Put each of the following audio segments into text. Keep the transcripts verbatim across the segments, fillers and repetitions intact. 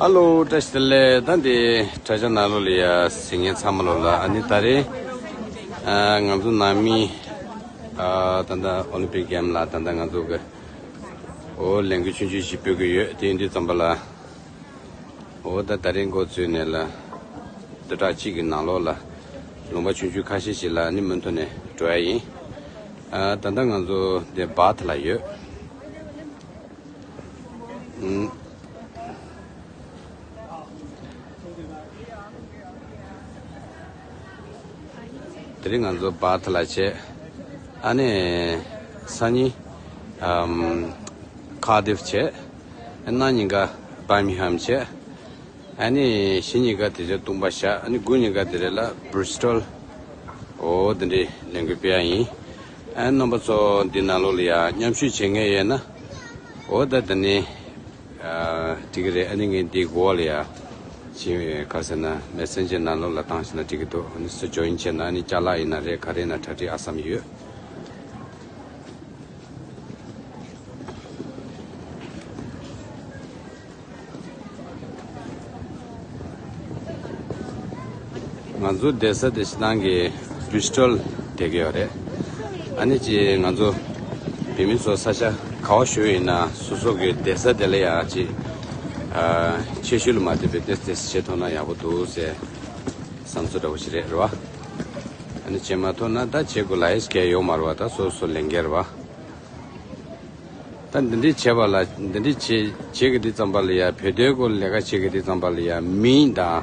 ཧ་ལོ། བཀྲ་ཤིས་བདེ་ལེགས། ད་འདི་དྲ་རྒྱ་ནང་ལོགས་ལ་ཡ་གཟིགས་མཁན་ཚང་མ་ལོགས་ལ། ཨ་ནི་ད་རེས་ཨ་ང་ཚོ་ནང་མི་ཨ་ད་ལྟ་ཨོ་ལིམ་པིག་གེམ་ལ་ད་ལྟ་ང་ཚོ་གི་འོ་ལས་འགུལ་ཆུང་ཆུང་ཞིག་སྤེལ་གི་ཡོད། དེ་ཡིན་དུས་ཙམ་པ་ལ་འོ་ད་ད་རེས་འགོ་བཙུགས་ནས་ལ་བདུན་ཕྲག་གཅིག་གི་ནང་ལོགས་ལ་ལུང་པ་ཆུང་ཆུང་ཁ་ཤས་ཤིག་ལ་ནི་མུ་མཐུད་ནས་འགྲོ་ཡ་ཡིན། ཨ་ད་ལྟ་ང་ཚོ་འདི་བྷ་ཐི་ལ་ཡོད། ཨུམ། དེ་རིང་ང་ཚོ་བྷ་ཐི་ལ་བྱས། ཨ་ནི་སང་ཉིན་ཨམ་ཁ་ཌིབ་བྱས། གནངས་ཉིན་ཀ་བྷར་མིང་ཧམ་བྱས། ཨ་ནི་གཞེས་ཉིན་ཀ་དེ་རྗེས་སྟོང་པ་བཞག་ཨ་ནི་དགུ་ཉིན་ཀ་དེ་རེད་ལ་བྷི་རི་སི་ཊོལ། འོ་དེ་འདྲའི་ལས་འགུལ་སྤེལ་ཡ་ཡིན། ཨ་རྣམ་པ་ཚོ་འདི་ནང་ལོགས་ལ་ཡ་མཉམ་ཞུགས་བྱེད་མཁན་ཡོད་ན། འོ་ད་དེ་ནི་ཨ་འགྲིག་གི་རེད། ཨ་ནི་ངས་འདི་གོ་བ་ལ་ཡ་ཅི་ག་ཟེར་ན་མེ་སེན་ཇར་ནང་ལོགས་ལ་བཏང་ཞིག་ན་འགྲིག་གི་འདུག་ཨ་ནི་སུ་ཇོ་ཡིན་བྱས་ན་ཨ་ནི་ཅ་ལག་ཡིན་ན་རེད། ག་རེ་ཡིན་ན་གྲ་སྒྲིག་ཨ་བསམ་ཡོད། ང་ཚོ་བསྡད་ས་དེ་ཤི་ཏང་གི་བྷི་རི་སི་ཊོལ་བསྡད་ཀྱི་ཡོད་རེད། ཨ་ནི་ཅི་ང་ཚོ་བོད་མི་ཚོ་ས་ཆ་ག་བ་ཞུ་ཡིན་ན་སོ་སོ་གི་བསྡད་ས་དེ་ལ་ཡང་ཅི་ཨ་ཆེ་ཤོས་ལ་མ་བསྡད་པའི་ཏེས་ཏེས་བྱེད་ཐུབ་ན་ཡག་པོ་འདུག་ཟེར་བསམ་ཚུལ་འདྲ་བོ་ཞིག་རེད། རེད་བ། ཨ་ནི་བྱེད་མ་ཐུབ་ན་ད་བྱེད་དགོས་ལ་ཡེ་སྐལ་ཡོད་མ་རེད་བ། ད་སོ་སོ་ལས་འགན་རེད་བ། ད་འདི་འདྲའི་བྱས་པ་ལ་འདི་འདྲའི་བྱེད་བྱེད་ཀྱི་དུས་ཙམ་པ་ལ་ཡ་བོད་དོན་སྐོར་ལས་ཀ་བྱེད་ཀྱི་དུས་ཙམ་པ་ལ་ཡ་མིང་དང་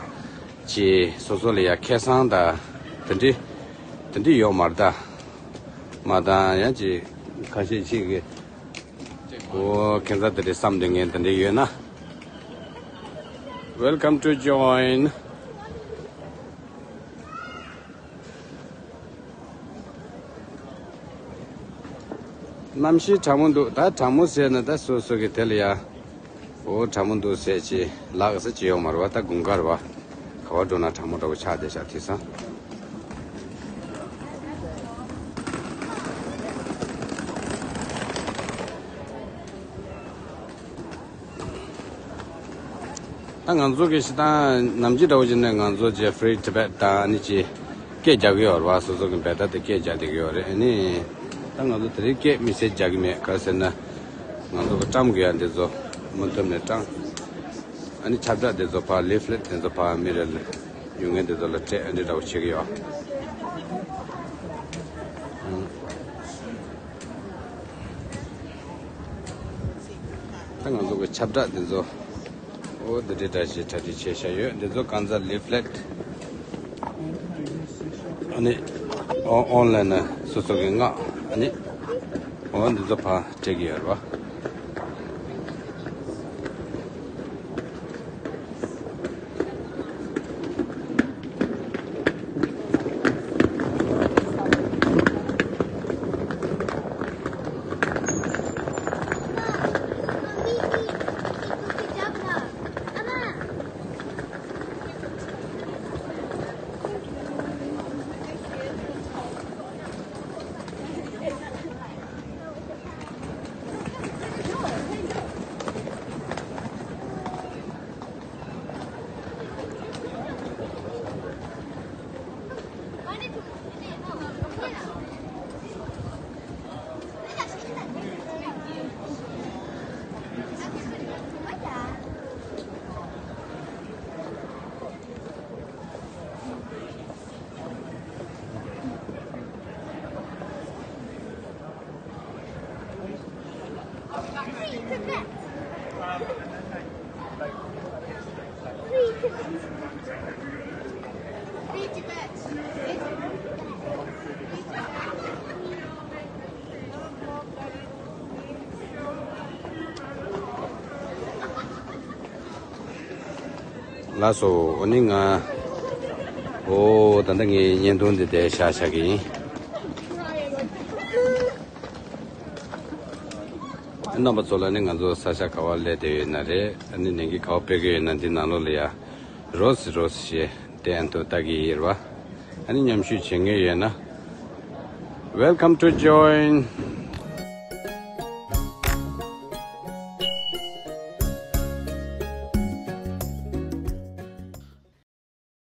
ཅི་སོ་སོ་ལ་ཡ་ཁེ་བཟང་དང་དེ་འདྲའི་དེ་འདྲའི་ཡོད་མ་རེད་ད། མ་དང་ཡང་ཅི་ཁ་ཤས་ཅིག་གི་འོ་ཁྱེད་ཚ་དེ་འདྲའི་བསམ་འདོད་མཁན་དེ་འདྲའི་ཡོད་ན། Welcome to join. གནམ་གཤིས་གྲང་མོ་འདུག་ད་གྲང་མོ་ཟེར་ན་ད་སོ་སོ་གི་དེ་ལ་ཡ། འོ་གྲང་མོ་འདུག་ཟེར་ཅི་ལག་ཟེར་ཅི་ཡོད་མ་རེད་བ། ད་དགུན་ཁ་རེད་བ། ག་བ་འགྲོ་ན་གྲང་མོ་འདྲ་བོ་ཆགས་བསྡད་ཤག་དེང་སང་། ད་ང་ཚོ་གི་ཤི་ད་ནམ་རྒྱུན་འདྲ་བོ་ཅིག་ནས་ང་ཚོ་ཅེ་ཕི་རི་ཊི་བེཊ་དང་ཨ་ནི་ཅི་སྐད་རྒྱག་གི་ཡོད་རེད་བ། སོ་སོ་གི་བེ་ཏ་དེ་སྐད་རྒྱག་བསྡད་ཀྱི་ཡོད་རེད། ཨ་ནི་ད་ང་ཚོ་དེ་རིང་སྐད་མི་སེར་རྒྱག་གི་མེད། ག་རེ་ཟེར་ན་ང་ཚོ་གི་བཀྲམ་དགོས་ཡ་འདི་ཚོ་མུ་མཐུད་ནས་བཀྲམ། ཨ་ནི་ཁྱབ་བསྒྲགས་འདི་ཚོ་ཕར་ལིཕ་ལེཊ་འདི་ཚོ་ཕར་མི་རེ་ལ་ཡོང་མཁན་འདི་ཚོ་ལ་སྤྲད། ཨ་འདི་འདྲ་བོ་བྱེད་ཀྱི་ཡོད། ཨང་། ད་ང་ཚོ་གི་ཁྱབ་བསྒྲགས་འདི་ཚོ་འོ་འདི་འདྲའི་འདྲ་ཞིག་གྲ་སྒྲིག་བྱས་བཞག་ཡོད། འདི་ཚོ་གང་ཚ་ལིཕ་ལེཊ་ཨ་ནི་ཨོ་ཨོན་ལན་ནས་སོ་སོ་གི་མངགས། ཨ་ནི་འོ་འདི་ཚོ་ཕར་སྤྲད་ཀྱི་ཡོད་རེད་བ། ལགས་སོ། འོ་ནི་ང་། འོ་ད་ལྟ་ངའི་བརྙན་ཐུང་འདི་དེ་བཞག་བཞག་གི་ཡིན། རྣམ་པ་ཚོ་ལ་ནི་ང་ཚོ་ས་ཆ་ག་བ་སླེབས་བསྡད་ཡོད་ན་རེད། ཨ་ནི་ནན་གྱིས་ག་བ་སྤེལ་གི་ཡོད་ན་འདི་ནང་ལོགས་ལ་ཡ་རོ་སི་རོ་སི་ཞེས་དེ་ཨན་ཐུ་ལྟ་གི་ཡིན་རེད་བ། ཨ་ནི་མཉམ་ཞུགས་བྱེད་མཁན་ཡོད་ན། Welcome to join.